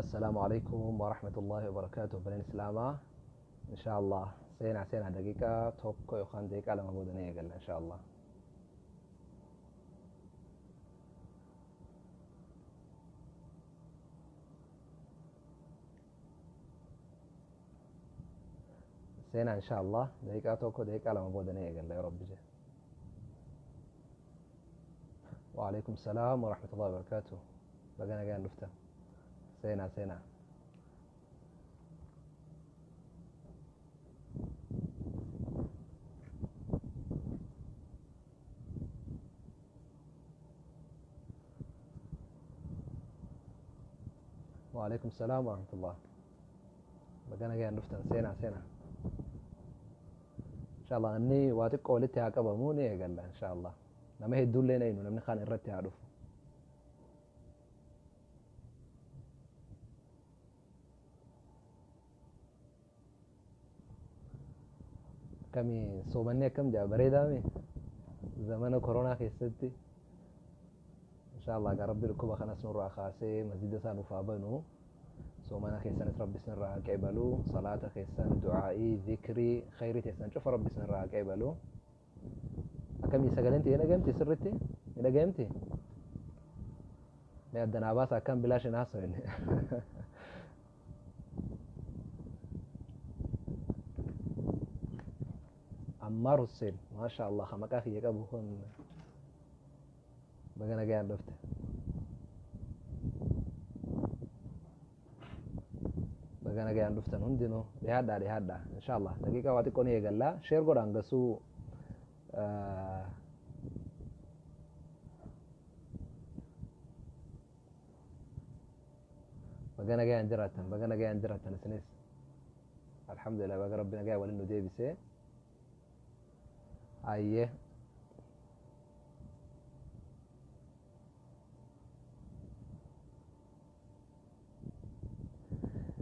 السلام عليكم ورحمة الله وبركاته. بنين إسلاما إن شاء الله سينا سينا دقيقة توكو يوخان دقيقة لما بودنية قال إن شاء الله. سينا إن شاء الله دقيقة توكو دقيقة لما بودنية قال يا رب جي. وعليكم السلام ورحمة الله وبركاته. بقينا جاي نفتح سينا سينا. وعليكم السلام ورحمة الله. بقينا جاي نفتح سينا سينا إن شاء الله. أني واتق قولتي هكذا موني قال إن شاء الله. nama hedduullee na namni kaan irratti haa dhufu. Akkamii soomanni akkam jaa bareedaame zamana koronaa keessatti insha Allah gaa rabbi dhukkuba kanas nurraa kaasee masjida isaa nuuf haa banu. Soomana keessanis rabbi isinirraa haa qeebalu. Salaata keessan, du'aa'ii, zikrii, khayrii teessan cufa rabbi isinirraa haa qeebalu. Akkamii sagaleen ni dhagahamti sirriitti? Ni dhagahamti? Mee addanaa baasa akkam bilaash hin haasofne. Ammaar Hussein, maasha Allah, maqaa kiyya qabu kun baga nagayaan dhufte. Baga nagayaan dhuftan hundinuu dhiyaadhaa dhiyaadhaa insha Allah. Daqiiqaa waa xiqqoo ni eegallaa. Sheer godhaan gasuu baga nagayaan jiraattan, baga nagayaan jiraattan isinis. Alhamdulillah, baga rabbi nagaya waliin nu deebisee. Ayyee.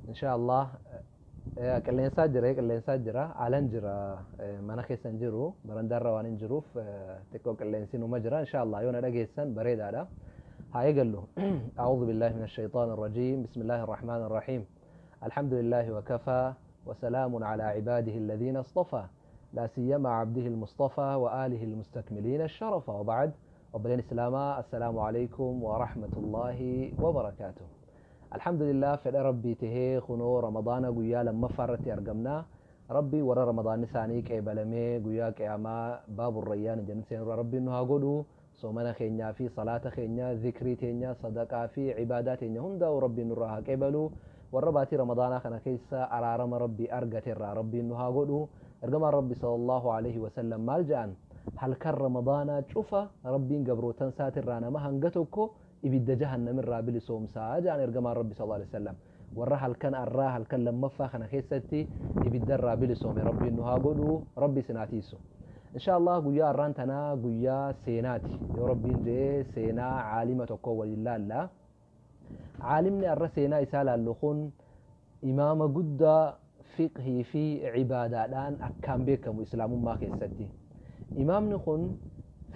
Insha Allah qilleensaa jira, qilleensaa jira, alan jira, mana keessa hin jiru, barandaarra waan hin jiruuf xiqqoo qilleensi numa jira. Insha Allah yoo na dhageessan bareedaadha. Haa eegallu. أعوذ بالله من الشيطان الرجيم. بسم الله الرحمن الرحيم. الحمد لله وكفى وسلام على عباده الذين اصطفى لا سيما عبده المصطفى وآله المستكملين الشرف. وبعد، وبلين السلامة، السلام عليكم ورحمة الله وبركاته. الحمد لله fedha rabbii tahee kunoo ramadaana guyyaa lammaffaa irratti argamna. Rabbi warra ramadaanni isaanii qeebalamee guyyaa qiyaamaa baabu rayyaan jannata seenurraa rabbiin nu haa godhu. Soomana keenyaa fi salaata keenya, zikrii teenya, sadaqaa fi cibaadaa teenya hundaa'u rabbiin nurraa haa qeebalu. Warra baatii ramadaanaa kana keessa araarama rabbii argaterraa rabbiin nu haa godhu. Ergamaan rabbi sallallahu alaihi wasallam maal jedhan? Halkan ramadaanaa cufa rabbiin gabrootan isaatirraa nama hanga tokko ibidda jahannamirraa bilisoomsaa jedhan ergamaan rabbi sallallahu alaihi wasallam. Warra halkan arraa halkan lammaffaa kana keessatti ibiddarraa bilisoome rabbiin nu haa godhu. Rabbi isin haa tiisu. Insha Allah guyyaa arraan tanaa guyyaa seenaati. Yoo rabbiin jedhee seenaa caalima tokko waliin laalla. Caalimni arra seenaa isaa laallu kun imaama guddaa fiqhii fi cibaadaadhaan akkaan beekamu islaamummaa keessatti. Imaamni kun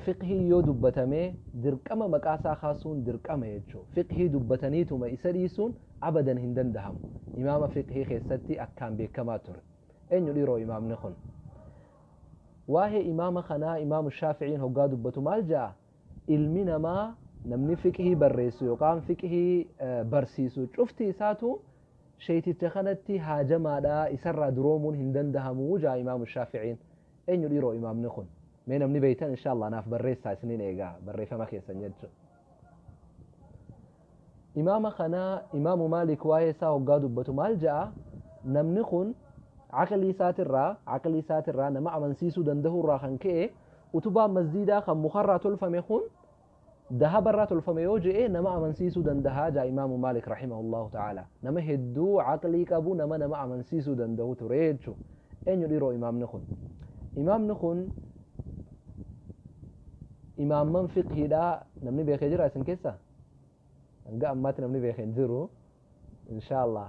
fiqhii yoo dubbatame dirqama maqaa isaa kaasuun dirqama jechuudha. Fiqhii dubbataniituma isa dhiisuun abadan hin dandahamu. Imaama fiqhii keessatti akkaan beekamaa ture. Eenyu dhiiroo imaamni kun? Waa'ee imaama kanaa imaamu Shaaficiin hoggaa dubbatu maal jedha? Ilmi namaa namni fiqhii barreessu yookaan fiqhii barsiisu cufti isaatu sheeticha kanatti haajamaadha, isarraa duroomuun hin dandahamu jedha imaamu Shaaficiin. Eenyu dhiiroo imaamni kun? Mee namni beeytan insha Allah naaf barreessaa, isiniin eegaa barreeffama keessan jechuudha. Imaama kanaa imaamu Maalik waa'ee isaa hoggaa dubbatu maal jedha? Namni kun aqlii isaatirraa nama amansiisuu danda'urraa kan ka'e utubaan masjiidaa kan mukarraa tolfame kun dahabarraa tolfame yoo je'e nama amansiisuu dandahaa jaa imaamu Maalik rahimahullahu ta'ala. Nama hedduu aqlii qabu, nama amansiisuu danda'u ture jechuudha. Eenyu dhiiroo imaamni kun? Imaamni kun imaamman fiqhiidhaa namni beekee jira isin keessa? Hanga ammaatti namni beekee hin jiru. Insha Allah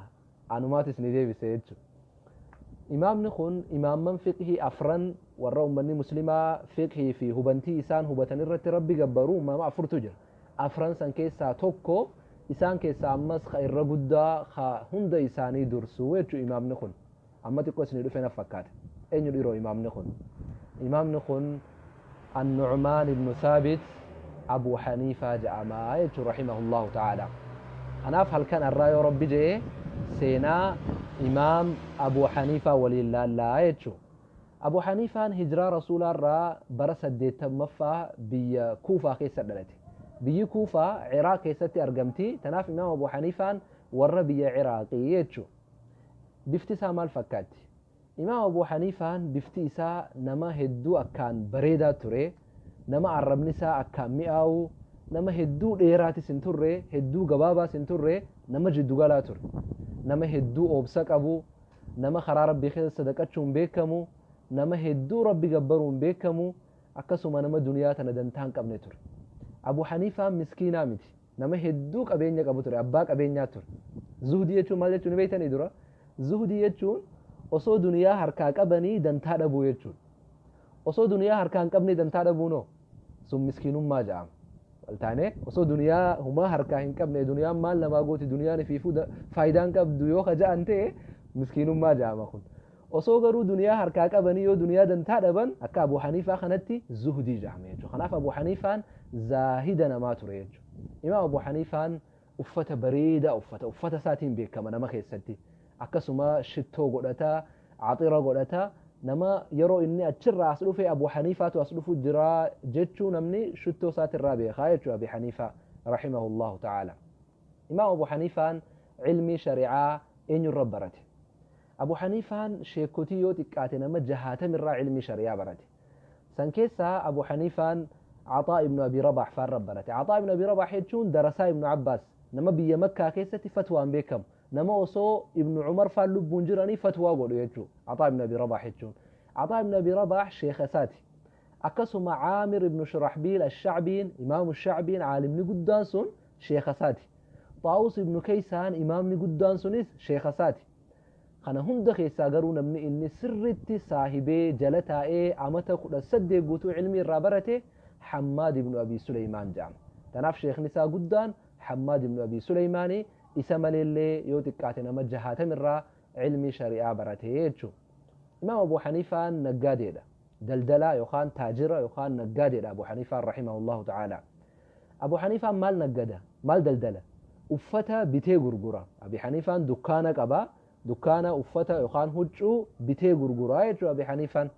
anumaatu isinii deebise jechuudha. Imaamni kun imaamman fiqhii afran warra ummanni muslimaa fiqhii fi hubantii isaan hubatan irratti rabbi gabbaru uumama afurtu jira. Afran san keessaa tokko Isaan keessaa ammas ka irra guddaa ka hunda isaanii dursu jechuu. Imaamni kun amma xiqqoo isinii dhufe na fakkaate. Eenyu dhiiroo imaamni kun? Imaamni kun Annucmaan ibnu Saabit Abu Haniifaa jedhamaa jechuu, rahimahullahu ta'ala. Kanaaf halkan arraa yoo Rabbi je'e seenaa Imaam Abu Haniifaa waliin laallaa jechuu. Abu Haniifaan hijiraa Rasuulaarraa bara 80ffaa biyya Kuufaa keessa dhalate. Biyyi Kuufaa Ciraaq keessatti argamti. Tanaaf Imaam Abu Haniifaan warra biyya Ciraaqii jechuu. Bifti isaa maal fakkaatti? Imaam Abu Haniifaan bifti isaa nama hedduu akkaan bareedaa ture, nama arrabni isaa akkaan mi'aawu, nama hedduu dheeraatis hin turre, hedduu gabaabaas hin turre, nama jiddugalaa ture. Nama hedduu obsa qabu, nama karaa Rabbii keessa sadaqachuun beekamu, nama hedduu Rabbi gabbaruun beekamu, akkasuma nama duniyaa tana dantaa hin qabne ture. Abu Haniifaan miskiinaa miti. Nama hedduu qabeenya qabu ture, abbaa qabeenyaa ture. Zuhdii jechuun maal jechuun beektanii dura? Zuhdii jechuun osoo duniyaa harkaa qabanii dantaa dhabuu jechuudha. Osoo duniyaa harkaa hin qabne dantaa dhabuunoo sun miskiinummaa jedhama. Waltaanee osoo duniyaa humaa harkaa hin qabne, duniyaan maal namaa gooti, duniyaan ifiifuu faayidaa hin qabdu yoo ka ja'an ta'e, miskiinummaa jedhama kun. Osoo garuu duniyaa harkaa qabanii yoo duniyaa dantaa dhaban akka Abu Haniifaa kanatti zuhdii jedhama jechuudha. Kanaaf Abu Haniifaan zaahida namaa ture jechuudha. Imaam Abu Haniifaan uffata bareedaa uffata, uffata isaatiin beekama nama keessatti. Akkasuma shittoo godhata, axira godhata. Nama yeroo inni achirraa as dhufe Abu Haniifaatu as dhufu jira jechuu namni shittoo isaatirraa beekaa jechuudha Abi Haniifaa rahimahullahu ta'ala. Imaam Abu Haniifaan ilmii shari'aa eenyurra barate? Abu Haniifaan sheekotii yoo xiqqaate nama 60rraa ilmii shari'aa barate. San keessaa Abu Haniifaan Caxaa ibnu Abi Rabaah faarra barate. Caxaa ibnu Abi Rabaah jechuun darasaa Ibnu Abbaas, nama biyya Makkaa keessatti fatwaan beekamu. Nama osoo Ibnu Umar faan lubbuun jiranii fatwaa godhu jechuudha. Caxaa ibnu Abi Rabaah jechuun. Caxaa ibnu Abi Rabaah sheeka isaati. Akkasuma Caamir ibnu Shuraxbiil Ashacbiin, Imaamu Shacbiin, caalimni guddaan sun sheeka isaati. Xaawus ibnu Keysaan imaamni guddaan sunis sheeka isaati. Kana hunda keessaa garuu namni inni sirritti saahibee jala taa'ee amata 18 guutuu ilmii irraa barate Hammaad ibnu Abi Suleymaan jedhama. Kanaaf sheekni isaa guddaan Hammaad ibnu Abi Suleymaanii. Isa maleellee yoo xiqqaate nama 60rraa ilmii shari'aa barate jechuudha. Imaam Abu Haniifaan naggaadeedha. Daldalaa yookaan taajira yookaan naggaadeedha Abu Haniifaan rahimahullahu ta'ala. Abu Haniifaan maal naggada? Maal daldala? Uffata bitee gurgura. Abi Haniifaan dukkaana qaba. Dukkaana uffata yookaan huccuu bitee gurguraa jechuudha Abi Haniifaan.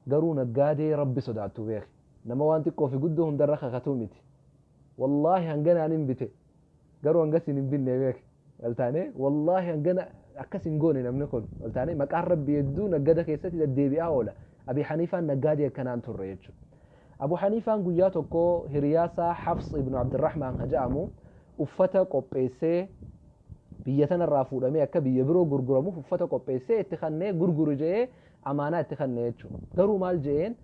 Garuu naggaadee Rabbi sodaattu beeki. Nama waan xiqqoo fi guddoo hundarra kakatuu miti. Wallaahi hanganaan hin bite. Garuu hangas hin binne beeki. Waltaanee wallaahi hangana akkas hin goone namni kun. Waltaanee maqaan Rabbi hedduu naggada keessatti deddeebi'aa oola. Abi Haniifaan naggaadee akkanaan turre jechuudha. Abu Haniifaan guyyaa tokko hiriyaasaa Hafs ibnu Abdirrahmaan ka jedhamu uffata qopheessee, biyya tanarraa fuudhamee akka biyya biroo gurguramuuf uffata qopheessee itti kannee, gurguru jedhee amaanaa itti kanne jechuudha. Garuu maal jedheen?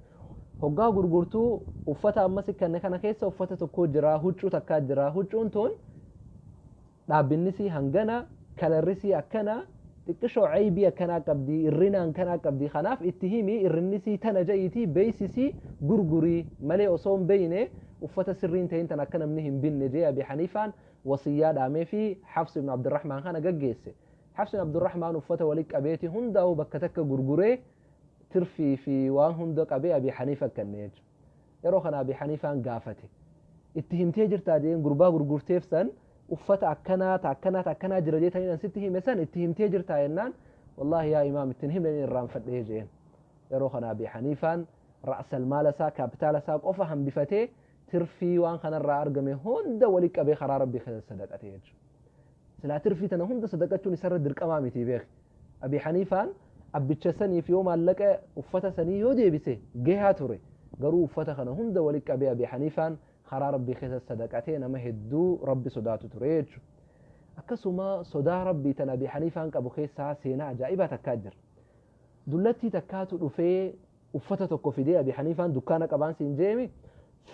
Hoggaa gurgurtuu uffata ammas kanne kana keessa uffata tokko jira, huccuu takkaa jira. Huccuun tun dhaabbinnisii hangana, kalarrisii akkana, xiqqishoo caybii akkanaa qabdi, irrina akkanaa qabdi. Kanaaf itti himi, irrinnisii tana ja'iitii beeksisii gurgurii malee osoo hin beeyne uffata sirriin ta'in tan akka namni hin binne jee Abi Haniifaan wasiyyaa dhaamee fi Hafs ibn Abdurrahmaan kana gaggeesse. Hafs ibn Abdurrahmaan uffata walitti qabeeti hundaa'u bakka takka gurguree tirfii fi waan hunda qabee Abi Haniifa kenne jechuudha. Yeroo kana Abi Haniifaan gaafate. Itti himtee jirtaa jeen gurbaa gurgurteef san, uffata akkanaa ta akkanaa ta akkanaa jira jeetanii an sitti hime san itti himtee jirtaa jennaan, wallaahi yaa imaam ittiin himne, inni irraanfadhee jeen. Yeroo kana Abi Haniifaan ra'sal maala isaa, kaapitaala isaa qofa hambifatee tirfii waan kanarraa argame hunda walitti qabee karaa Rabbii keessa sadaqate jechuudha. Silaa tirfii tana hunda sadaqachuun isarra dirqamaa miti beeki. Abi Haniifaan abbicha saniif yoo maallaqa uffata sanii yoo deebise gahaa ture. Garuu uffata kana hunda walitti qabee Abi Haniifaan karaa Rabbii keessa sadaqatee, nama hedduu Rabbi sodaatu ture jechuudha. Akkasuma sodaa Rabbii tan Abi Haniifaan qabu keessaa seenaa ajaa'ibaa takkaa jira. Dullattii takkaatu dhufee uffata tokko fidee. Abi Haniifaan dukkaana qabaan siin jeemi,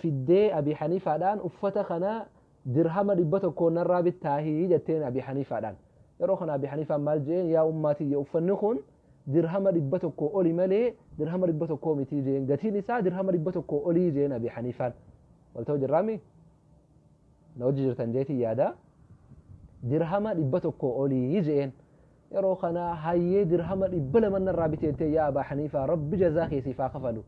fiddee Abi Haniifaadhaan uffata kana dirhama 100 narraa bittaahii jetteen Abi Haniifaadhaan. Yeroo kana Abi Haniifaan maal jeen? Yaa ummaatiyya, uffanni kun dirhama 100 oli malee dirhama 100 mitii jeen. Gatiin isaa dirhama 100 olii jeen Abi Haniifaan. Walta'u jirraami? Na hojii jirtan jeetii yaada. Dirhama 100 olii je'een. Yeroo kana hayyee dirhama 200 narraa biti jettee, yaa Abaa Haniifaa, Rabbi jazaa kee siif haa kafalu.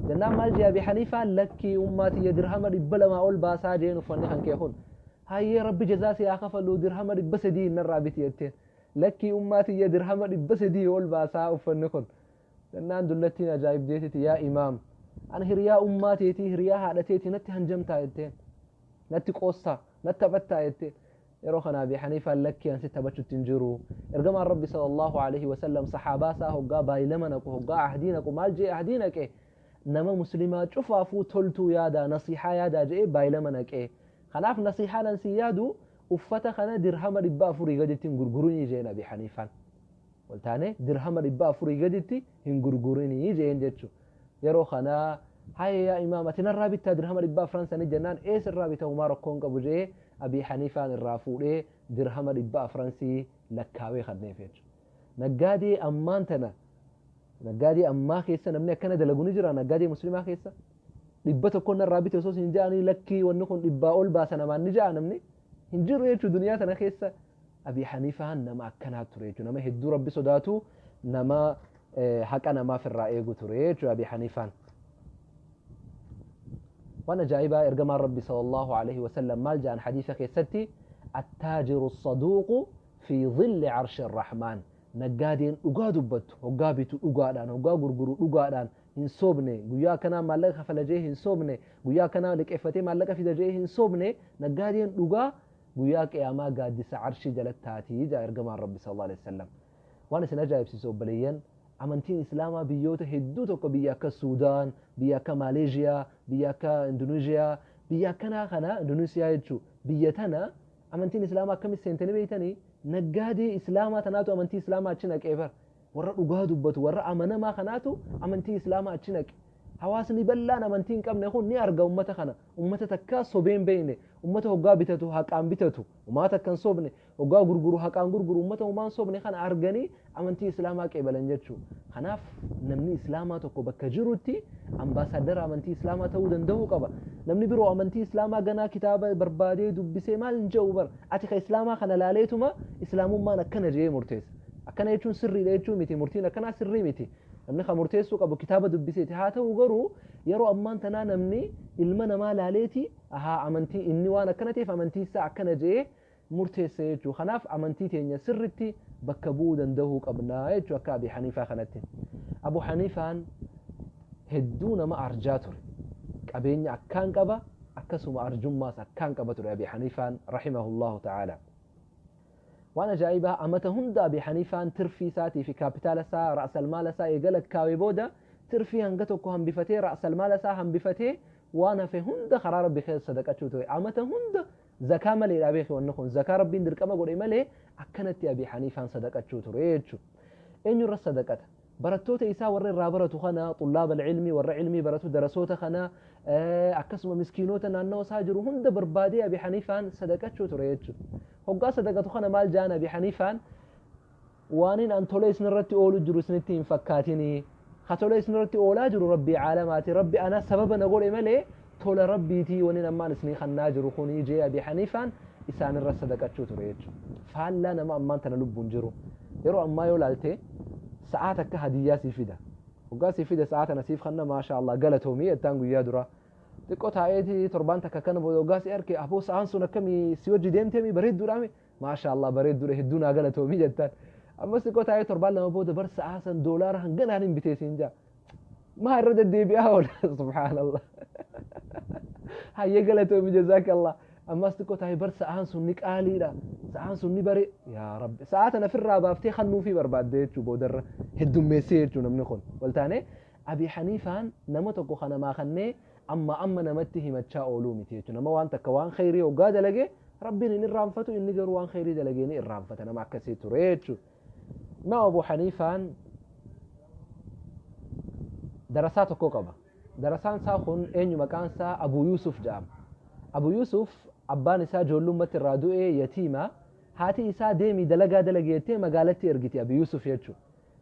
Jennaan maal jee Abi Haniifaan? Lakkii ummaa tiyya, dirhama 200 ol baasaa jeen uffanni kan kee kun. Hayyee, Rabbi jazaa si haa kafalu, dirhama 300 narraa biti jetteen. Lakkii ummaa tiyya, dirhama 300 ol baasaa uffanni kun. Jennaan dullattiin ajaa'ibdeetiti, yaa imaam, ani hiriyaa ummaa teetii, hiriyaa haadha teetii, natti hanjamtaa jetteen. Natti qoostaa, natti taphattaa jetteen. Yeroo kana Abi Haniifaan, lakkii, an sitti taphachutti hin jiru. Ergamaan Rabbi sallallahu alaihi wasallam sahaabaa isaa hoggaa baay'ilama naqu, hoggaa ahdii naqu, maal jee ahdii naqe? Nama muslimaa cufaafuu toltuu yaadaa, nasihaa yaadaa je'ee baay'ilama naqe. Kanaaf nasihaan an sii yaadu, uffata kana dirhama 400 gaditti hin gurgurinii jeen Abi Haniifaan. Waltaane, dirhama 400 gaditti hin gurgurinii jeen jechu. Yeroo kana, haye yaa imaam, ati narraa bittaa dirhama 400 sanii jennaan, ees irraa bita, humaa rakkoon qabu jee Abi Haniifaan irraa fuudhee dirhama 400 sii lakkaawee kanneef jechuudha. Naggaadee ammaan tana, naggaadee ammaa keessa namni akkana dalagu ni jira? Naggaadee muslimaa keessa 100 narraa bite osoo siin ja'anii, lakkii, wanni kun dhibbaa ol baasa namaan ni ja'a namni hin jiru jechuudha duniyaa tana keessa. Abi Haniifaan nama akkanaa ture jechuudha. Nama hedduu Rabbi sodaatu, nama haqa namaaf irraa eegu ture jechuudha Abi Haniifaan. Waan ajaa'ibaa, ergamaan Rabbi sallallahu alaihi wasallam maal jedhan hadiisa keessatti? Attaajiru saduuqu fi dhilli arshi rahmaan. Naggaadeen dhugaa dubbattu, hoggaa bitu dhugaadhaan, hoggaa gurguru dhugaadhaan, hin soobne, guyyaa akkanaa maallaqa kafala jee hin soobne, guyyaa akkanaa liqeeffatee maallaqa fida jee hin soobne, naggaadeen dhugaa guyyaa qiyaamaa gaaddisa arshii jalatti taatii jaa ergamaan Rabbi sallallahu alaihi wasallam. Waan isin ajaa'ibsiisu obboleeyyan, amantiin islaamaa biyyoota hedduu tokko, biyya akka Suudaan, biyya akka Maaleeshiyaa, biyya akka Induneeshiyaa, biyya akkanaa kana, Induneesiyaa jechuu, biyya tana amantiin islaamaa akkamitti seentanii beeytanii? Naggaadee islaamaa tanaatu amantii islaamaa achi naqee bar. Warra dhugaa dubbatu, warra amanamaa kanaatu amantii islaamaa achi naqe. Hawaasni bal'aan amantii hin qabne kun ni arga ummata kana. Ummata takkaa sobee hin beekne, ummata hoggaa bitatu haqaan bitatu, umaa takka hin sobne, hoggaa gurguru haqaan gurguru, ummata humaan sobne kana arganii amantii islaamaa qeebalan jechuu. Kanaaf namni islaamaa tokko bakka jirutti ambaasaaddara amantii islaamaa ta'uu danda'uu qaba. Namni biroo amantii islaamaa ganaa kitaaba barbaadee dubbisee maal hin jedhu bar. Ati ka islaamaa kana laaleetuma islaamummaan akkana jedhee murteessa. Akkana jechuun sirriidha jechuu miti, murtiin akkanaa sirrii miti. Namni kan murteessuu qabu kitaaba dubbiseeti. Haa ta'u garuu yeroo ammaan tanaa namni ilma namaa laaleeti, ahaa, amantii inni waan akkana ta'eef amantii isaa akkana jedhee murteessa jechuudha. Kanaaf amantii teenya sirritti bakka bu'uu danda'uu qabna jechuudha akka Abi Haniifaa kanatti. Abu Haniifaan hedduu nama arjaa ture. Qabeenya akkaan qaba, akkasuma arjummaas akkaan qaba ture Abi Haniifaan rahimahullahu ta'ala. Waan ajaa'ibaa, amata hunda Abi Haniifaan tirfii isaatii fi kaapitaala isaa, ra'sal maala isaa eega lakkaawee booda, tirfii hanga tokko hambifatee, ra'sal maala isaa hambifatee, waan hafe hunda karaa Rabbi keessa sadaqachuu ture. Amata hunda zakaa maleedha beeki, wanni kun zakaa Rabbiin dirqama godhe malee akkanatti Abi Haniifaan sadaqachuu ture jechuudha. Eenyurra sadaqata? Barattoota isaa, warra irraa baratu kana, xullaaba ilmii, warra ilmii baratu, darasoota kana, akkasuma miskiinota naannawa isaa jiru hunda barbaadee Abi Haniifaan sadaqachuu ture jechuudha. Hoggaa sadaqatu kana maal jaan Abi Haniifaan? Waanin an tola isinirratti oolu jiru isinitti hin fakkaatinii. Ka tola isinirratti oolaa jiru Rabbii caalamaati. Rabbi ana sababa na godhe malee tola Rabbiitii wanin ammaan isinii kannaa jiru kunii jee Abi Haniifaan isaanirra sadaqachuu ture jechuudha. Faallaa nama ammaan tana lubbuun jiru. Yeroo ammaa yoo laalte sa'aa takka hadiyyaa sii fida. Hoggaa sii fide, sa'aa tana siif kanna, maasha Allah, galatoomii jettaan guyyaa duraa. Xiqqoo taa'eeti torbaan takka akkana booda hoggaa si arke, aboo, sa'aan sun akkamii si wajji deemteemi, bareedduudhaami, maasha Allah, bareedduudha, hedduu naa galatoomii jettaan. Ammas xiqqoo taa'ee torbaan 2 booda, bar sa'aa san doolaara hanganaan hin bitee siin jaa. Maa irra deddeebi'aa oola, subhaanallah. Hayyee, galatoomi, jazaakallah. Ammas xiqqoo taa'ee, bar sa'aan sun ni qaaliidha. Sa'aan sun ni bare, yaa Rabbi. Sa'aa tana ofirraa baaftee kannuufii barbaadde jechuu boodarra heddummeessee jechuu namni kun. Waltaanee, Abi Haniifaan nama tokko kanamaa kannee amma amma namatti himachaa ooluu miti jechuudha. Nama waan takka, waan kheyrii hoggaa dalage Rabbiin hin irraanfatu, inni garuu waan kheyrii dalagee ni irraanfata, nama akkasii ture jechuudha. Imaam Abu Haniifaan darasaa tokko qaba. Darasaan isaa kun eenyu? Maqaan isaa Abu Yusuf jedhama. Abu Yusuf abbaan isaa ijoollummaatti irraa du'ee yatiima. Haati isaa deemii dalagaa dalagi jettee magaalatti ergiti Abu Yusuf jechuudha.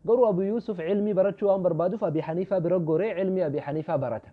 Garuu Abu Yusuf ilmii barachuu waan barbaaduuf Abi Haniifaa bira goree ilmii Abi Haniifaa barata.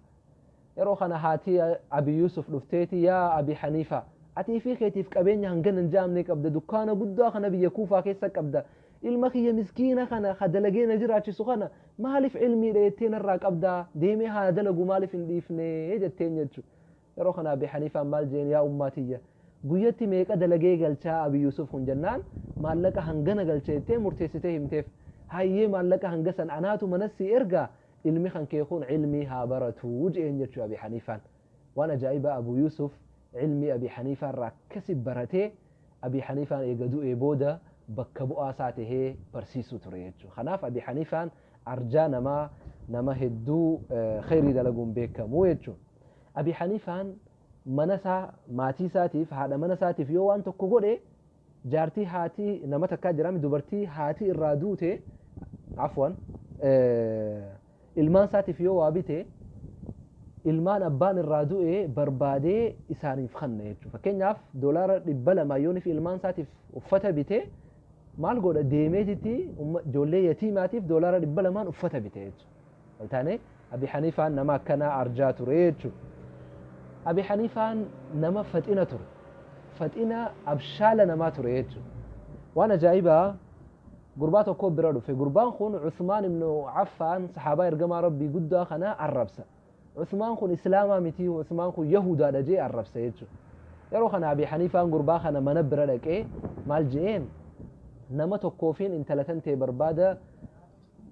Yeroo kana haati Abi Yusuf dhufteeti, yaa Abi Haniifaa, Atii fi keetiif qabeenya hangana hin jaamne qabda, dukkaana guddaa kana biyya Kuufaa keessa qabda. Ilma kiyya miskiina kana ka dalagee na jiraachisu kana maaliif ilmiidha jettee narraa qabdaa? Deemee haa dalagu maaliif hin dhiifne jetteen jechuudha. Yeroo kana Abi Haniifaan maal jeen? Yaa ummaa tiyya, guyyatti meeqa dalagee galchaa Abi Yuusuf kun jennaan, maallaqa hangana galcha jettee murteessitee himteef. Hayyee, maallaqa hanga san anaatu manassi ergaa, ilmi kan kee kun ilmii haa baratuu jeen jechuudha Abi Haniifaan. Waan ajaa'ibaa, Abu Yuusuf ilmii Abi Haniifaa irraa akkasi baratee, Abi Haniifaan eega du'ee booda bakka bu'aa isaa tahee barsiisuu ture jechuudha. Kanaaf Abi Haniifaan arjaa namaa, nama hedduu kheyrii dalaguun beekamu jechuudha. Abi Haniifaan mana isaa, maatii isaatiif, haadha mana isaatiif yoo waan tokko godhe, jaartii haati nama takkaa jiraami, dubartii haati irraa duute, afwan, ilmaan isaatiif yoo waa bite, ilmaan abbaan irraa du'e barbaadee isaaniif kanna jechuudha. Fakkeenyaaf $200 yoon fi ilmaan isaatiif uffata bite, maal godha? Deemeetitti ijoollee yatiimaatiif $200 uffata bite jechuudha. Waltaane Abi Haniifaan nama akkanaa arjaa ture jechuudha. Abi Haniifaan nama faxina ture. Faxina abshaala namaa ture jechuudha. Waan ajaa'ibaa, gurbaa tokko bira dhufe. Gurbaan kun Usmaan ibn Affaan, sahaabaa ergamaa Rabbii guddaa kana arrabsa. Usmaan kun Islaamaa miti, Usmaan kun Yahudaadha jee arrabsa jechuudha. Yeroo kana Abi Haniifaan gurbaa kana mana bira dhaqee maal je'een? Nama tokkoofiin intala tan ta'e barbaada,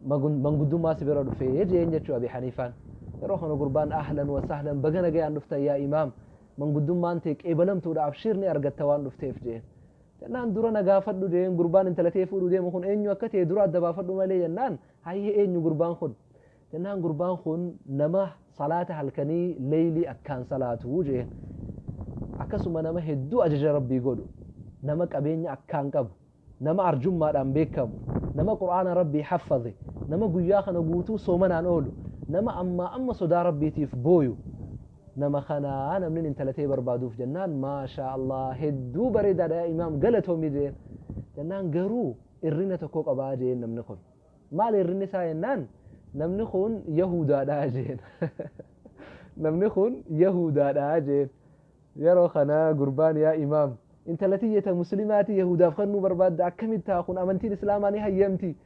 manguddummaa si bira dhufee jeen jechuudha Abi Haniifaan. Yeroo kana gurbaan, "Ahlan wa sahlan, baga nagayaan dhuftan yaa imaam, manguddummaan ta'e qeebalamtuudha, abshiir ni argatta waan dhufteef," jeen. Jennaan, "Dura na gaafadhu," jeen, "gurbaan intala ta'e fuudhuu deemu kun eenyu akka ta'e dura adda baafadhu malee," jennaan, "Hayyee, eenyu gurbaan kun?" Jennaan, "Gurbaan kun nama salaata halkanii leeylii akkaan salaatu," jeen. "Akkasuma nama hedduu ajaja Rabbii godhu, nama qabeenya akkaan qabu, nama arjummaadhaan beekamu, nama Qur'aana Rabbii haffaze, nama guyyaa kana guutuu soomanaan oolu, nama ammaa amma sodaa Rabbiitiif booyu, nama kanaa namni intala ta'e barbaaduuf," jennaan, "Maashaa Allah, hedduu bareedaadha yaa imaam, galatoomi," jeen. Jennaan, "Garuu irrina tokko qabaa," jeen "namni kun." "Maal irrinni isaa?" jennaan, "Namni kun Yahudaadha," jeen. "Namni kun Yahudaadha," jeen. Yeroo kana gurbaan, "Yaa imaam, intala tiyyata muslimaati Yahudaaf kennuu barbaadda, akkamitti taa kun? Amantiin Islaamaa ni hayyamti?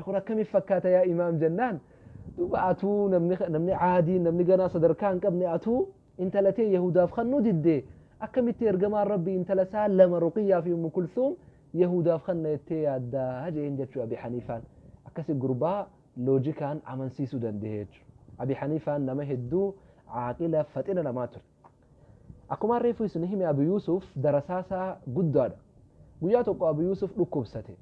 Kun akkamitti fakkaata yaa imaam?" Jennaan, duuba atuu namni caadii, namni ganaa sadarkaa hin qabne, atuu intala tee Yahudaaf kennuu diddee, akkamitti ergamaan Rabbii intala isaa lama, Ruqiyyaa fi Ummu Kulsuum, Yahudaaf kenna jettee yaaddaa?" jeen jechuu. Abi Haniifaan akkasi gurbaa loojikaan amansiisuu danda'e jechuudha. Abi Haniifaan nama hedduu caaqila faxina namaa ture. Akkuma reefu isin hime, Abu Yuusuf darasaasaa guddaadha. Guyyaa tokko Abu Yuusuf dhukkubsate.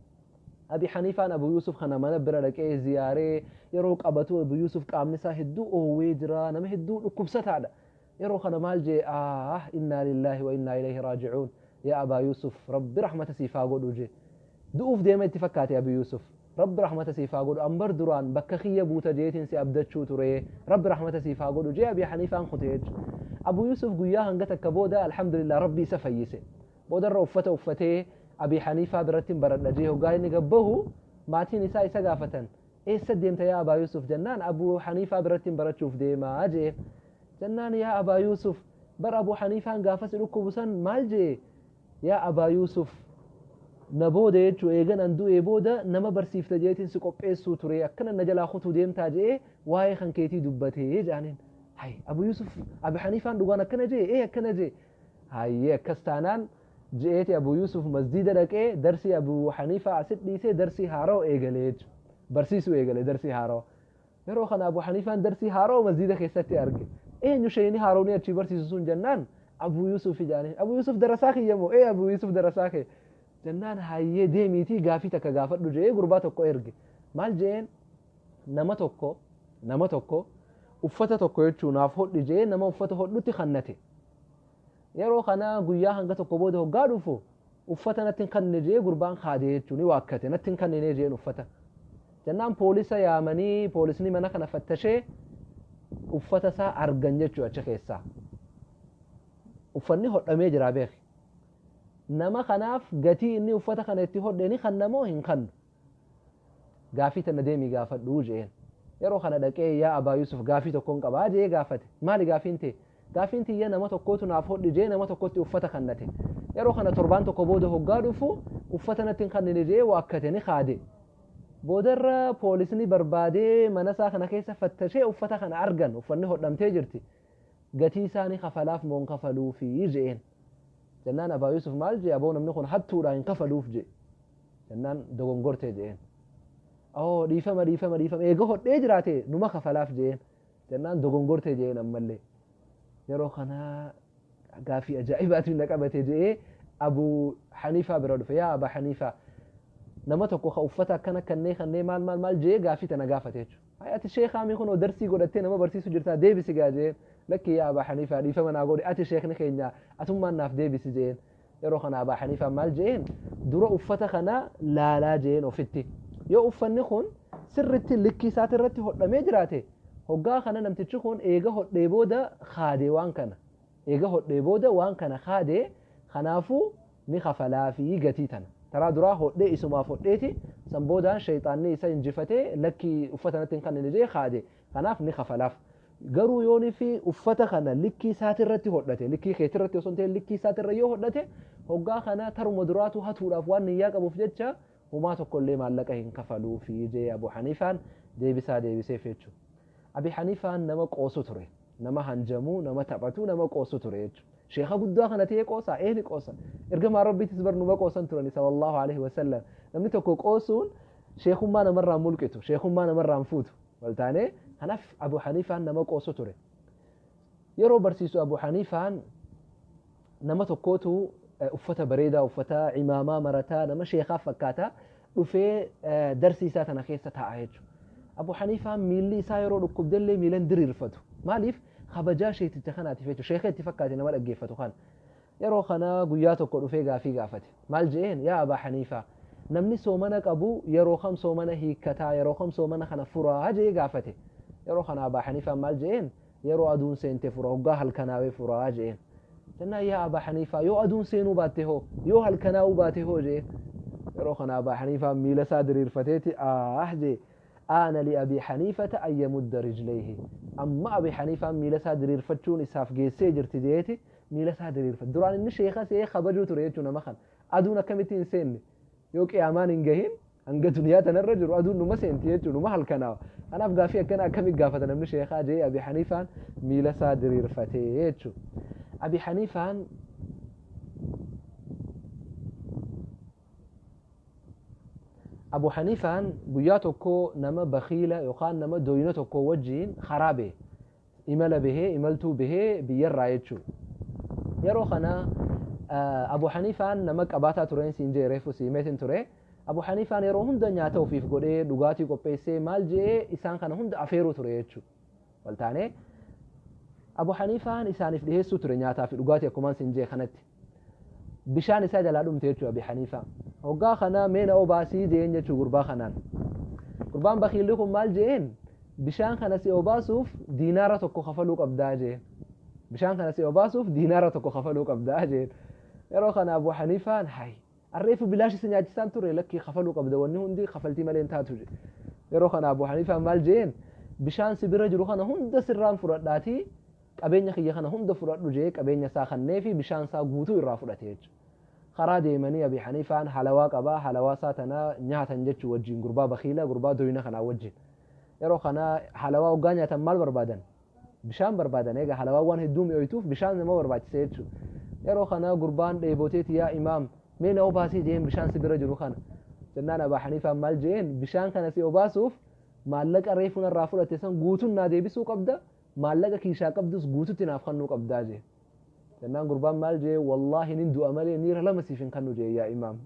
Abi Haniifaan Abu Yuusuf kana mana bira dhaqee ziyaaree yeroo qabatu, Abu Yuusuf qaamni isaa hedduu oowwee jira, nama hedduu dhukkubsataadha. Yeroo kana maal jee? "Ah, innaa lillaahi wa innaa ilayhi raaji'uun, yaa Abaa Yuusuf, Rabbi rahmata siif haa godhu," jee. Du'uuf deema itti fakkaate Abu Yuusuf. "Rabbi rahmata siif haa godhu, ambar duraan bakka kiyya buuta jeetiin si abdachuu ture, Rabbi rahmata siif haa godhu," jee Abi Haniifaan kute jechuudha. Abu Yuusuf guyyaa hanga takka booda alhamdulillah Rabbi isa fayyise. Boodarra uffata uffatee Abi Haniifaa biratti baradha jee hoggaa inni gabbahu, maatiin isaa isa gaafatan. "Eessa deemta yaa Abaa Yuusuf?" jennaan, "Abu Haniifaa biratti barachuuf deemaa," jee. Jennaan, "Yaa Abaa Yuusuf, bar Abu Haniifaan gaafa si dhukkubu san maal jee? Yaa Abaa Yuusuf, na booda jechuu eegan an du'ee booda nama barsiifta jeetiin si qopheessuu ture, akkana na jalaa kutuu deemtaa jee waa'ee kan keetii dubbatee," jaaniin. "Hay, Abu Yuusuf, Abu Haniifaan dhugaan akkana jee?" "Ee, akkana jee." "Hayyee, akkas taanaan," je'eeti Abu Yuusuf masjiida dhaqee darsii Abu Haniifaa asit dhiisee darsii haarawa eegalee jechuudha. Barsiisuu eegale darsii haarawa. Yeroo kana Abu Haniifaan darsii haarawa masjiida keessatti arge. "Eenyu sheeyni haaromni achii barsiisu sun?" jennaan, "Abu Yuusuf," jaaniin. "Abu Yuusuf darasaa kiyya moo?" "Ee, Abu Yuusuf darasaa kee." Jennaan, "Hayyee, deemiitii gaafii takka gaafadhu," je'ee gurbaa tokko erge. Maal je'een? Nama tokko uffata tokko jechuu naaf hodhi je'ee nama uffata hodhutti kannate. Yeroo kana guyyaa hanga tokko booda hoggaa dhufu, uffata natti hin kanne jee gurbaan kaadee jechuun ni waakkate, natti hin kannine jeen uffata. Jennaan poolisa yaamanii, poolisni mana kana fattashee uffata isaa argan jechuu achi keessaa. Uffanni hodhamee jira beeki. Nama kanaaf gatii inni uffata kana itti hodhe ni kanna moo hin kannu? Gaafii tana deemii gaafadhuu jeen. Yeroo kana dhaqee, "Yaa Abaa Yusuf, gaafii tokkoon qabaa," jee gaafate. "Maali gaafiin ta'e?" Gaafiin tiyya nama tokkootu naaf hodhi jee nama tokkotti uffata kannate. Yeroo kana torbaan tokko booda hoggaa dhufu uffata natti hin kannine jee waakkate, ni kaade. Boodarra poolisni barbaadee mana isaa kana keessa fattashee uffata kana argan, uffanni hodhamtee jirti. Gatii isaa ni kafalaaf moo hin kafaluufi jeen. Jennaan Abaa Yuusuf maal jee? Aboo, namni kun hattuudha, hin kafaluuf jee. Jennaan dogongortee jeen. Oo, dhiifama, dhiifama, dhiifama, eega hodhee jiraate numa kafalaaf jeen. Jennaan dogongortee jeen ammallee. Yeroo kana gaafii ajaa'ibaatu na qabate jee Abu Haniifaa bira dhufe. Yaa Abaa Haniifaa, nama tokko ka uffata akkana kannee kannee maal maal maal jee gaafii tana gaafate jechuudha. Hay, ati sheekaamii kunoo darsii godhattee nama barsiisu jirtaa, deebisi gaa jeen. Lakki yaa Abaa Haniifaa, dhiifama naa godhe, ati sheekni keenya atummaan naaf deebisi jeen. Yeroo kana Abaa Haniifaan maal jeen? Dura uffata kana laalaa jeen ofitti. Yoo uffanni kun sirritti likkii isaati irratti hodhamee jiraate, hoggaa kana namtichi kun eega hodhee booda kaadee waan kana. Eega hodhee booda waan kana kaadee, kanaafuu ni kafalaafii gatii tana. Taraa duraa hodhee isumaaf hodheeti, san boodaan shayxaanni isa injifatee lakkii uffata natti hin kannine jee kaade. Kanaaf ni kafalaaf. Garuu yoonii fi uffata kana likkii isaatirratti hodhate, likkii keetirratti osoo hin ta'in likkii isaatirra yoo hodhate, hoggaa kana taruma duraatu hatuudhaaf waan niyyaa qabuuf jecha humaa tokkollee maallaqa hin kafaluufi jee Abu Haniifaan deebisaa deebiseef jechuudha. Abi Haniifaan nama qoosu ture. Nama hanjamuu, nama taphatu, nama qoosu ture jechuudha. Sheeka guddaa kana ta'ee qoosaa? Ee, ni qoosa. Ergamaa Rabbiitis bar numa qoosan turani sallallahu alaihi wasallam. Namni tokko qoosuun sheekummaa namarraa mulqitu, sheekummaa namarraa fuutu. Waltaanee kanaaf Abu Haniifaan nama qoosu ture. Yeroo barsiisu Abu Haniifaan nama tokkootu uffata bareedaa uffata imaamaa marataa, nama sheekaa fakkaataa dhufee darsii isaa tana keessa taa'a jechuudha. Abu Haniifaan miilli isaa yeroo dhukkubdellee miilan diriirfatu. Maaliif? Kabajaa sheeticha kanaatiif jechuudha. Sheeka itti fakkaate nama dhaggeeffatu kana. Yeroo kana guyyaa tokko dhufee gaafii gaafate. Maal je'een? Yaa Abaa Haniifaa, namni soomana qabu yeroo kam soomana hiikkataa, yeroo kam soomana kana furaa je'ee gaafate. Yeroo kana Abaa Haniifaan maal je'een? Yeroo aduun seente fura, hoggaa halkanaawee furaa je'een. Jennaan yaa Abaa Haniifaa, yoo aduun seenuu baatte hoo, yoo halkanaa'uu baate hoo je'een. Yeroo kana Abaa Haniifaan miila isaa diriirfateeti aah jee. Aana li Abii Haniifata an yamudda rijlayhi. Amma Abi Haniifaan miila isaa diriirfachuun isaaf geessee jirti jeeti miila isaa diriirfate. Duraan inni sheeka se'ee kabajuu ture jechuun nama kana. Aduun akkamitti hin seenne? Yoo qiyaamaan hin gahin hanga duniyaa tanarra jiru aduun numa seenti jechuun numa halkanaawa. Kanaaf gaafii akkana akkamitti gaafata namni sheekaa jee Abi Haniifaan miila isaa diriirfatee jechuudha. Abi Haniifaan Abu Haniifaan guyyaa tokko nama bakiila yookaan nama doyna tokko wajjiin karaa bahe. Imala bahee, imaltuu bahee biyyarraa jechuudha. Yeroo kana Abu Haniifaan nama qabaataa tureen siin jee, reefu siimeetiin ture. Abu Haniifaan yeroo hunda nyaata ofiif godhee, dhugaatii qopheessee, maal jee isaan kana hunda afeeruu ture jechuudha. Waltaanee Abu Haniifaan isaaniif dhiheessuu ture nyaataa fi dhugaatii akkumaan siin jee kanatti. Bishaan isaa jalaa dhumte jechuudha Abi Haniifaa. Hoggaa kana mee na obaasii jeen jechuu gurbaa kanaan. Gurbaan bakiilli kun maal jeen? Bishaan kana si obaasuuf diinaara tokko kafaluu qabdaa jeen. Bishaan kana si obaasuuf diinaara tokko kafaluu qabdaa jeen. Yeroo kana Abu Haniifaan hay, arreefu bilaashi si nyaachisaan ture, lakkii kafaluu qabda, wanni hundi kafaltii malee hin taatu je. Yeroo kana Abu Haniifaan maal jeen? Bishaan si bira jiru kana hunda sirraan fudhadhaatii qabeenya kiyya kana hunda fudhadhu jee qabeenya isaa kanneefi bishaan isaa guutuu irraa fudhate jechuudha. Karaa deemanii Abi Haniifaan halawaa qabaa, halawaa isaa tana nyaatan jechuu wajjin gurbaa bakiila, gurbaa doyna kanaa wajjin. Yeroo kana halawaa hoggaa nyaatan maal barbaadan? Bishaan barbaadan. Egaa halawaa waan hedduu mi'ooytuuf bishaan nama barbaachise jechuudha. Yeroo kana gurbaan dheeboteeti yaa imaam, mee na obaasii jeen bishaan si bira jiru kana. Jennaan Abaa Haniifaan maal jeen? Bishaan kana si obaasuuf maallaqa reefu narraa fudhatte san guutuun naa deebisuu qabda, maallaqa kiishaa qabdus guututti naaf kennuu qabdaa jee. Jennaan gurbaan maal jee? Wallaahi nin du'a malee niira lama siif hin kennu jee yaa imaam.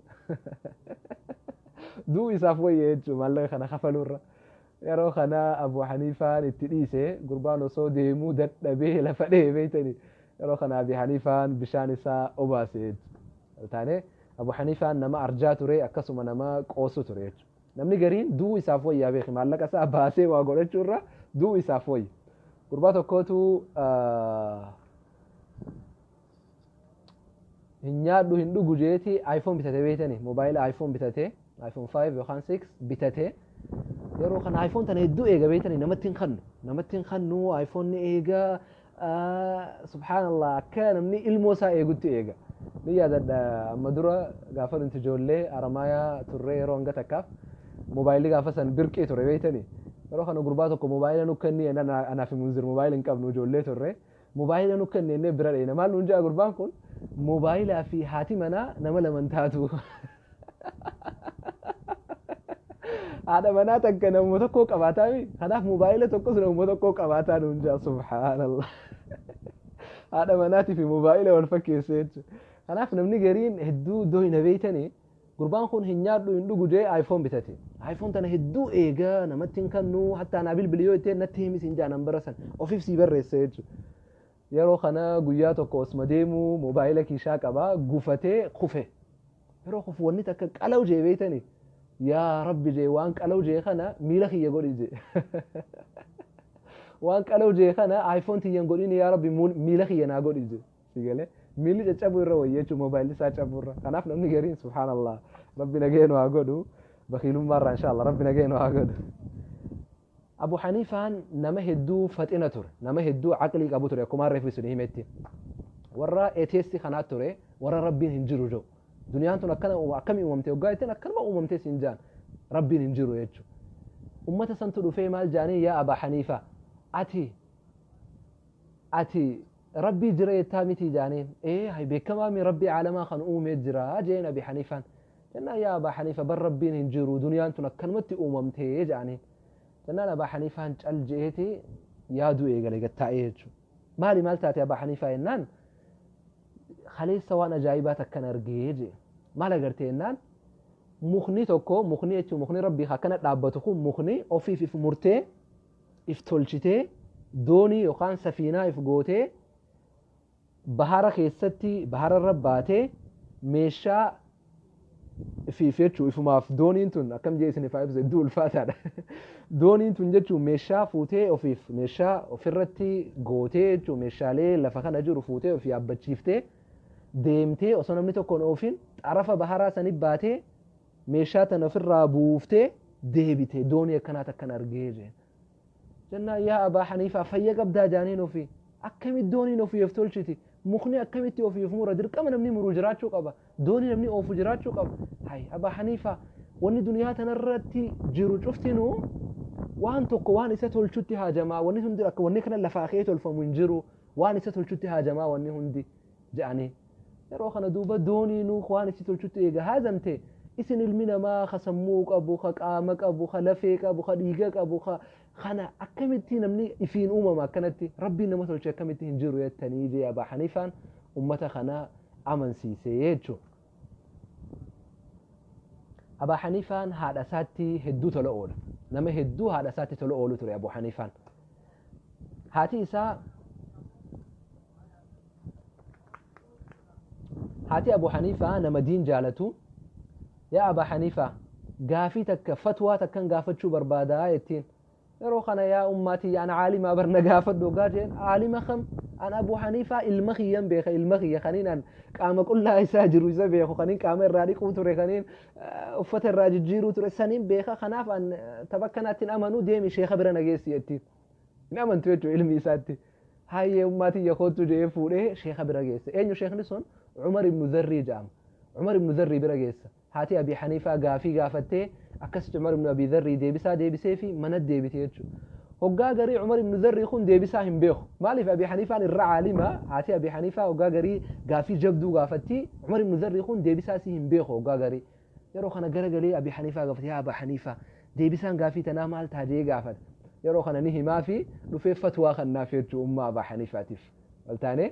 Du'u isaaf wayya jechuudha maallaqa kana kafaluurra. Yeroo kana Abu Haniifaan itti dhiise, gurbaan osoo deemuu dadhabee lafa dhee beeytani. Yeroo kana Abi Haniifaan bishaan isaa obaase jechuudha. Taane Abu Haniifaan nama arjaa ture, akkasuma nama qoosu ture jechuudha. Namni gariin du'u isaaf wayyaa beeki, maallaqa isaa baasee waa godhachuurra du'u isaaf wayya. Gurbaa tokkootu hin nyaadhu hin dhugu jeeti iPhone bitate beeytani, moobaayila iPhone bitate, iPhone 5 yookaan 6 bitate. Yeroo kana iPhone tana hedduu eega beeytani, namatti hin kannu, namatti hin kannu, iPhone ni eega. Subhaanallah, akka namni ilmoo isaa eegutti eega. Ni yaadadha, amma dura gaafa nuti ijoollee Aramaayaa turree, yeroo hanga takkaaf moobaayilli gaafa san birqii ture, beeytanii. Yeroo kana gurbaa tokko moobaayila nu kenni, anaaf Munzir moobaayila hin qabnu, ijoollee turre. Moobaayila nu kenni jennee bira dheena. Maal nuun jedha gurbaan kun? Moobaayilaa fi haati manaa nama laman taatu. Haadha manaa takka namuma tokko qabaataami. Kanaaf moobaayila tokkos namuma tokko qabaataa nuun jedha, subhaanallah. Haadha manaatii fi moobaayila wal fakkeesse jechuudha. Kanaaf namni gariin hedduu iddoo hin beeytanii, gurbaan kun hin nyaadhu hin dhugu jee iPhone bitate. iPhone tana hedduu eegaa, namatti hin kennu, hattaa naa bilbili yoo itti natti himis hin jaa, nan bara san ofiif sii barreesse jechuudha. Yeroo kana guyyaa tokko osuma deemu moobaayila kiishaa qabaa gufatee kufe. Yeroo kufu wanni takka qalaw jee, beeytanii. Yaa Rabbi jee, waan qalaw jee kana miila kiyya godhi jee. Waan qalaw jee kana iPhone tiyyan godhini, yaa Rabbi miila kiyya naa godhi jee. Sigalee miilli caccabuu irra wayya jechuun moobaayilli isaa cabuu irra. Kanaaf namni gariin, subhaanallah, Rabbi nagee nu haa godhu. Bakiilummaa irraa inshallah Rabbi nagee nu haa godhu. Abu Haniifaan nama hedduu faxina ture. Nama hedduu aqlii qabu ture, akkuma reefu isin himetti. Warra atheist kanaa ture, warra Rabbiin hin jiru jiru. Duniyaan tun akkana akkamii uumamte hoggaa jetteen, akkanuma uumamte siin jaan, Rabbiin hin jiru jechuudha. Ummata santu dhufee maal jaanii? Yaa Abaa Haniifaa, ati Rabbii jira jettaa miti jaaniin. Ee, hay beekamaa mi, Rabbii caalamaa kan uumee jira jeen Abi Haniifaan. Jennaan, yaa Abaa Haniifa, bar Rabbiin hin jiru, duniyaan tun akkanumatti uumamtee jaaniin. Jennaan Abaa Haniifaan cal je'eeti yaaduu eegale gattaa'ee jechuudha. Maali, maal taate Abaa Haniifaa jennaan, kaleessa waan ajaa'ibaa takkan argee jee. Maal agarte jennaan, mukni tokko, mukni jechuun mukni Rabbii akkana dhaabbatu kun, mukni ofiif if murtee if tolchitee doonii yookaan safiinaa if gootee bahara keessatti bahara irra baatee meeshaa ifiif jechuu ifumaaf. Dooniin tun akkam jee isiniif haa ibsu, hedduu ulfaataadha. Dooniin tun jechuun meeshaa fuutee ofiif meeshaa ofirratti gootee jechuun meeshaalee lafa kana jiru fuutee of yaabbachiiftee deemtee, osoo namni tokko hin oofin xarafa baharaa sanii baatee meeshaa tana ofirraa buuftee deebite, doonii akkanaa takkan argee jeen. Jennaan, yaa Abaa Haniifaa, fayya qabdaa jaaniin ofii. Akkamitti dooniin ofii of tolchiti? Mukni akkamitti ofii of mura? Dirqama namni muru jiraachuu qaba. Doonii namni oofu jiraachuu qaba. Hay Abaa Haniifaa, wanni duniyaa tanarratti jiru cuftinuu waan tokko waan isa tolchutti haajamaa, wanni hundi akka wanni kana lafaa ka'ee tolfamu hin jiru, waan isa tolchutti haajamaa wanni hundi jedhanii. Yeroo kana duuba dooniinuu waan isi tolchutti eega haajamte, isin ilmi namaa ka sammuu qabu, ka qaama qabu, ka lafee qabu, ka dhiiga qabu, ka kana akkamitti namni ifiin uumama, akkanatti Rabbiin nama tolche akkamitti hin jiru jettanii jee Abaa Haniifaan ummata kana amansiise jechuudha. Abaa Haniifaan haadha isaatti hedduu tola oola. Nama hedduu haadha isaatti tola oolu ture Abu Haniifaan. Haati isaa, haati Abu Haniifaa nama diin jaalatu. Yaa Abaa Haniifaa, gaafii takka, fatwaa takkan gaafachuu barbaadaa jettiin. Yeroo kana, yaa ummaatii, ana caalimaa bar, na gaafadhu hoggaa jeen, caalima kam? An Abu Haniifaa ilma kiyyan beeka, ilma kiyya kaniin an qaama qullaa isaa jiru isa beeku, kaniin qaama irraa dhiquu ture, kaniin uffata irraa jijjiiruu ture saniin beeka. Kanaaf an tapha akkanaatti hin amanu, deemi sheeka bira nageessi jettiin. Hin amantu jechuudha ilmi isaatti. Hayyee ummaatii yakoottu jedhee fuudhee sheeka bira geesse. Eenyu sheekni sun? Umar ibnu Zarrii jedhama. Umar ibnu Zarrii bira geessa. Haati Abi Haniifaa gaafii gaafattee, akkasitti Umar ibnu Abi Zarrii deebisaa deebisee fi mana deebite jechuudha. Hoggaa garii Umar ibnu Zarrii kun deebisaa hin beeku. Maaliif? Abi Haniifaan irra caalima. Haati Abi Haniifaa hoggaa garii gaafii jabduu gaafatti. Umar ibnu Zarrii kun deebisaa sii hin beeku hoggaa garii. Yeroo kana garagalee Abi Haniifaa gaafate, yaa Aba Haniifaa, deebisaan gaafii tanaa maal ta'a jee gaafata. Yeroo kana ni himaa fi dhufee fatwaa kannaaf jechuu ummaa Abaa Haniifaatiif. Waltaanee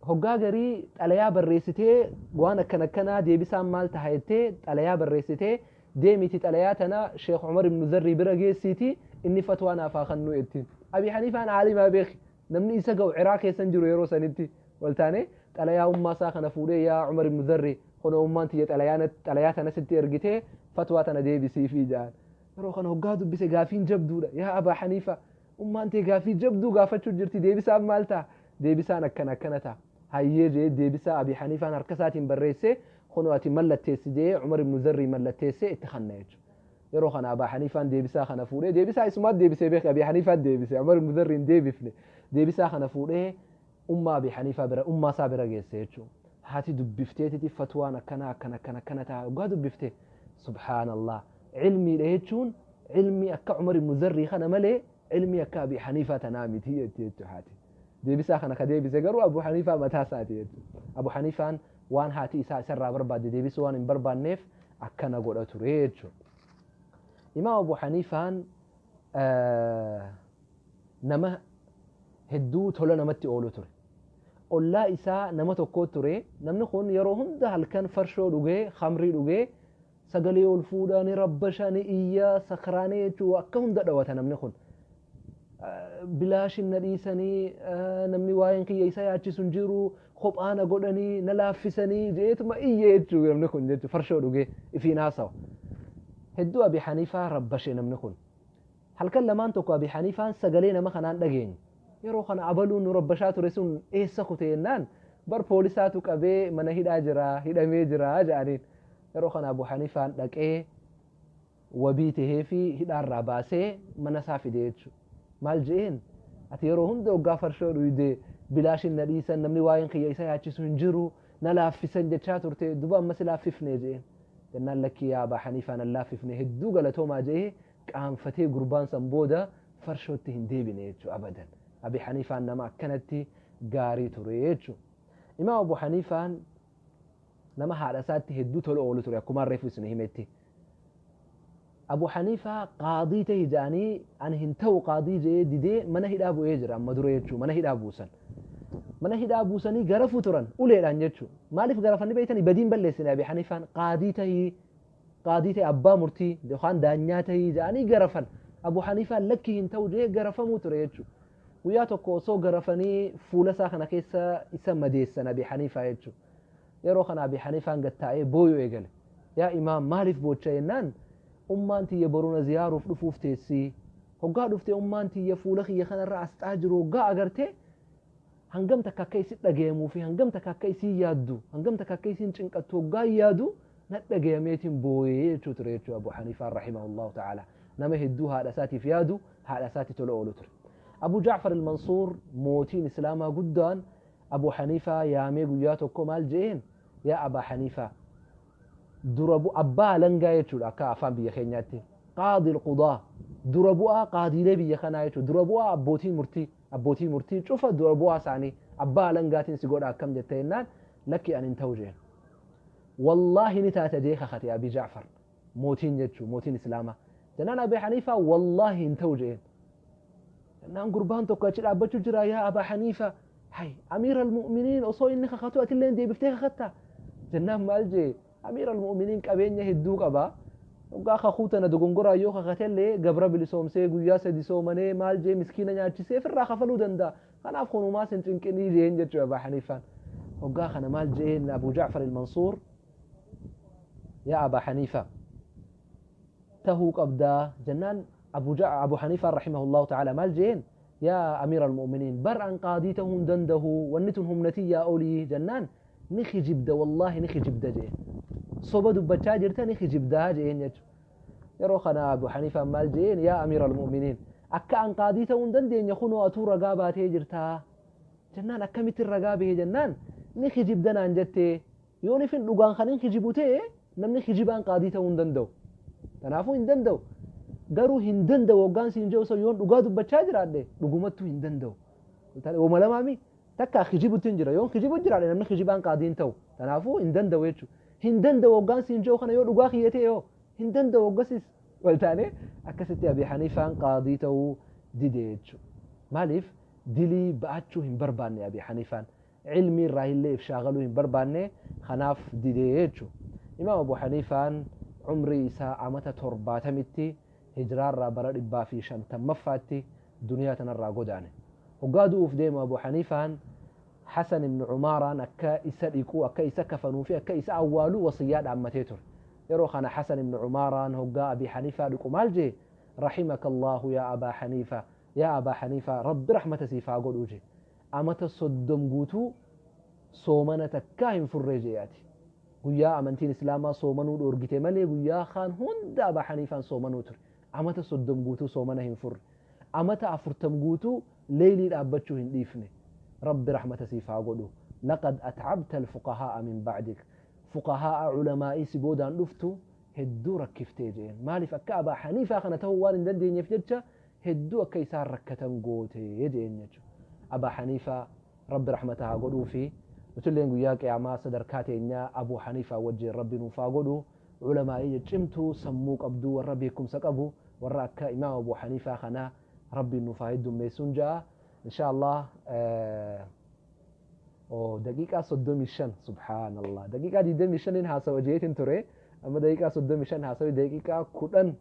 hoggaa garii xalayaa barreessitee, waan akkan akkanaa deebisaan maal taha jettee xalayaa barreessitee, deemiti xalayaa tana Sheekh Umar ibnu Zarrii bira geessiiti, inni fatwaa naaf haa kannuu jettiin. Abi Haniifaan caalimaa beeki, namni isa ga'u Ciraaq keessa hin jiru yeroo sanitti. Waltaanee xalayaa ummaa isaa kana fuudhee, yaa Umar ibnu Zarrii, kunoo ummaan tiyya xalayaa tana sitti ergitee, fatwaa tana deebisiifii jedhan. Yeroo kana hoggaa dubbise gaafiin jabduudha. Yaa Abaa Haniifaa, ummaan tee gaafii jabduu gaafachuu jirti, deebisaan maal ta'a? Deebisaan akkana akkana ta'a. Hayyee jee deebisaa Abi Haniifaan harka isaatiin barreessee, kunoo ati mallatteessi jee Umar ibnu Zarrii mallatteessee itti kanna jechuudha. Yeroo kana Abaa Haniifaan deebisaa kana fuudhee, deebisaa isumaat deebisee beeke, Abi Haniifaan deebise, Umar ibn Dharri hin deebifne. Deebisaa kana fuudhee ummaa Abi Haniifaa bira, ummaa isaa bira geesse jechuudha. Haati dubbifteetiti fatwaan akkana akkana akkana akkana ta'a hoggaa dubbifte, subhaanallah, ilmiidha jechuun ilmii akka Umar ibn Dharrii kana malee ilmii akka Abi Haniifaa tanaa miti jetti jechuudha haati. Deebisaa kana ka deebise garuu Abu Haniifaa mataa isaati jechuudha. Abu Haniifaan waan haati isaa isarraa barbaadde deebisuu waan hin barbaanneef akkana godha ture jechuudha. Imaam Abu Haniifaan nama hedduu tola namatti oolu ture. Ollaa isaa nama tokko ture. Namni kun yeroo hunda halkan farshoo dhugee, khamrii dhugee, sagalee ol fuudhaa, ni rabbasha, ni iyya, sakraanee jechuu akka hunda dhawata namni kun. Bilaashin na dhiisanii, namni waa'een kiyya isa yaachisu hin jiru, kophaa na godhanii, na laaffisanii jeetuma iyya jechuu namni kun jechuu farshoo dhugee ifiin haasawa. Hedduu Abi Haniifaa rabbashe namni kun. Halkan lamaan tokko Abi Haniifaan sagalee nama kanaan dhageenye. Yeroo kana abaluun nu rabbashaa ture sun eessa kute jennaan, bar poolisaatu qabee mana hidhaa jira, hidhamee jira jedhaniin. Yeroo kana Abu Haniifaan dhaqee wabii tahee fi hidhaarraa baasee mana isaa fide jechuudha. Maal je'een? Ati yeroo hunda hoggaa farshoo dhuyde bilaashin na dhiisan, namni waa'een kiyya isa yaachisu hin jiru, na laaffisan jechaa turte, duba amma si laaffifne je'een. Jennaan lakkii yaa Abaa Haniifaa nan laaffifne, hedduu galatoomaa je'ee qaanfatee gurbaan san booda farshootti hin deebine jechuudha abadan. Abi Haniifaan nama akkanatti gaarii ture jechuudha. Imaam Abu Haniifaan nama haadha isaatti hedduu tola oolu ture akkuma reefu isin himetti. Abu Haniifaa qaadii tahi jedhanii ani hin ta'u qaadii jedhee didee mana hidhaa bu'ee jira amma dura jechuudha, mana hidhaa buusan. Mana hidhaa buusanii garafuu turan uleedhaan jechuudha. Maaliif garafanii beektanii? Badiin balleessine Abi Haniifaan qaadii tahii, qaadii ta'e, abbaa murtii yookaan daanyaa tahii jedhanii garafan. Abu Haniifaan lakkii hin ta'u jedhee garafamuu ture jechuudha. Guyyaa tokko osoo garafanii fuula isaa kana keessa isa madeessan Abi Haniifaa jechuudha. Yeroo kana Abi Haniifaan gad taa'ee booyuu eegale. Yaa imaam, maaliif boocha jennaan, ummaan tiyya boru na ziyaaruuf dhufuuf teessi. Hoggaa dhufte ummaan tiyya fuula kiyya kanarra asxaa jiru hoggaa agarte hangam takka akka isin dhagayamuu fi hangam takka akka isiin yaaddu, hangam takka akka isiin cinqattu hoggaa yaadu na dhagayameetiin booyee jechuu ture jechuu Abu Haniifaan rahimahullahu ta'ala. Nama hedduu haadha isaatiif yaadu, haadha isaatti tola oolu ture. Abu Ja'far al-Mansuur mootiin Islaamaa guddaan Abu Haniifaa yaamee guyyaa tokko maal je'een? Yaa Abaa Haniifaa, dura abbaa alangaa jechuudha akka afaan biyya keenyaatti, qaadi qudaa, dura bu'aa qaadiilee biyya kanaa jechuudha, dura bu'aa abbootii murtii, abbootii murtii cufa dura bu'aa isaanii abbaa alangaatiin si godha, akkam jette jennaan, lakki ani hin ta'u jeen. Wallaahi ni taata jee kakate Abi Ja'far mootiin jechuu, mootiin Islaamaa. Jennaan Abi Haniifaa wallaahi hin ta'u jeen. Jennaan gurbaan tokko achi dhaabbachuu jira, yaa Abaa Haniifaa, hay amiira almu'miniin osoo inni kakatu atillee deebiftee kakattaa? Jennaan maal jee? Amiira almu'miniin qabeenya hedduu qaba, hoggaa kakuu tana dogongoraa yoo kakatellee gabra bilisoomsee, guyyaa 3 soomanee, maal jee miskiina nyaachisee ofirraa kafaluu danda'a, kanaaf kunumaas hin cinqinii jeen jechuudha. Abaa Haniifaan hoggaa kana maal jeen? Abu Ja'far al-Mansuur, yaa Abaa Haniifaa, tahuu qabdaa jennaan, Abu Haniifaan rahimahullahu ta'ala maal jeen? Yaa amiira almu'miniin, bar an qaadii tahuu hin dandahu, wanni tun humna tiyyaa olii. Jennaan ni kijibda, wallaahi ni kijibda jeen, soba dubbachaa jirta, ni kijibdaa jeen jechuudha. Yeroo kana Abu Haniifaan maal jeen? Yaa amiira almu'miniin, akka an qaadii ta'uu hin dandeenye kunoo atuu ragaa baatee jirtaa. Jennaan akkamittiin ragaa bahe? Jennaan ni kijibda naan jettee, yoon ifin dhugaan kan hin kijibu ta'e namni kijibaan qaadii ta'uu hin danda'u. Kanaafuu hin danda'u. Garuu hin danda'u hoggaan siin jedhu osoo yoon dhugaa dubbachaa jiraadhe dhugumattuu hin danda'u. Wama lamaami takka kijibutti hin jira, yoon kijibu jiraadhe namni kijibaan qaadii hin ta'u. Kanaafuu hin danda'u jechuudha. Hin danda'u hoggaan siin jedhu kana yoo dhugaa kiyya ta'e yoo hin danda'u hoggasis wal taane akkasitti Abi Haniifaan qaadii ta'uu dide jechuudha. Maaliif? Dilii ba'achuu hin barbaanne Abi Haniifaan. Ilmii irraa illee if shaagaluu hin barbaanne, kanaaf didee jechuudha. Imaam Abu Haniifaan umrii isaa amata 70tti hijiraarraa bara 150ffaatti duniyaa tanarraa godaane. Hoggaa du'uuf deemu Abu Haniifaan Hasan ibn Umaaraan akka isa dhiqu, akka isa kafanuu fi akka isa awwaalu wasiyyaa dhaammatee ture. Yeroo kana Hasan ibn Umaaraan hoggaa Abi Haniifaa dhiqu maal jee? Rahimaka Allahu yaa Abaa Haniifaa. Yaa Abaa Haniifaa, Rabbi rahmata siif haa godhuu jee. Amata 30 guutuu soomana takkaa hin furree jee ati. Guyyaa amantiin Islaamaa soomanuu dhoorgite malee guyyaa kaan hunda Abaa Haniifaan soomanuu ture. Amata 30 guutuu soomana hin furre. Amata 40 guutuu leeylii dhaabbachuu hin dhiifne. Rabbi rahmata siif haa godhu. Laqad at'abta alfuqahaa'a min ba'dik. Fuqahaa'a ulamaa'ii si boodaan dhuftu hedduu rakkiftee jeen. Maaliif akka Abaa Haniifaa kana ta'uu waan hin dandeenyeef jecha hedduu akka isaan rakkatan gootee jeen jechuudha. Abaa Haniifaa Rabbi rahmata haa godhuufi. Nutilleen guyyaa qiyaamaa sadarkaa teenyaa Abuu Haniifaa wajjin Rabbi nuuf haa godhu. Ulamaa'ii ciccimtuu sammuu qabduu, warra beekumsa qabu, warra akka Imaam Abuu Haniifaa kana Rabbiin nuuf haa heddummeessuun ja'a. Insha Allah, daqiiqaa 35, subhaanallah, daqiiqaa 25 haasawa jeetin ture, amma daqiiqaa 35 haasawi daqiiqaa 10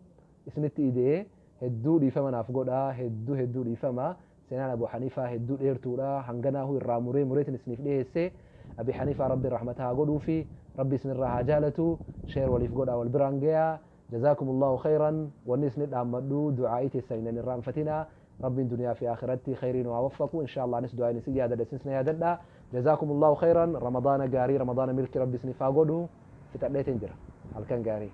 isinitti ida'ee. Hedduu dhiifama naaf godha, hedduu hedduu dhiifama. Seenaan Abu Haniifaa hedduu dheertuudha, hanganaahu irraa muree mureetin isiniif dhiyeesse. Abi Haniifaa Rabbi rahmata haa godhuufi, Rabbi isinirraa haa jaalatu. Share waliif godha, wal biraan gayaa. Jazaakumullahu khayran. Wanni isinit dhaammadhu, du'aa'ii teessan hin irraanfatinaa. Rabbiin duniyaa fi akhiratti khayrii nu haa waffaqu, insha Allah. Anis du'aa'iin isin yaadadha, isinis na yaadadha. Jazaakumullahu khayran. Ramadaana gaarii, Ramadaana milki Rabbi isiniif haa godhu. Fixadheetin jira. Halkan gaarii.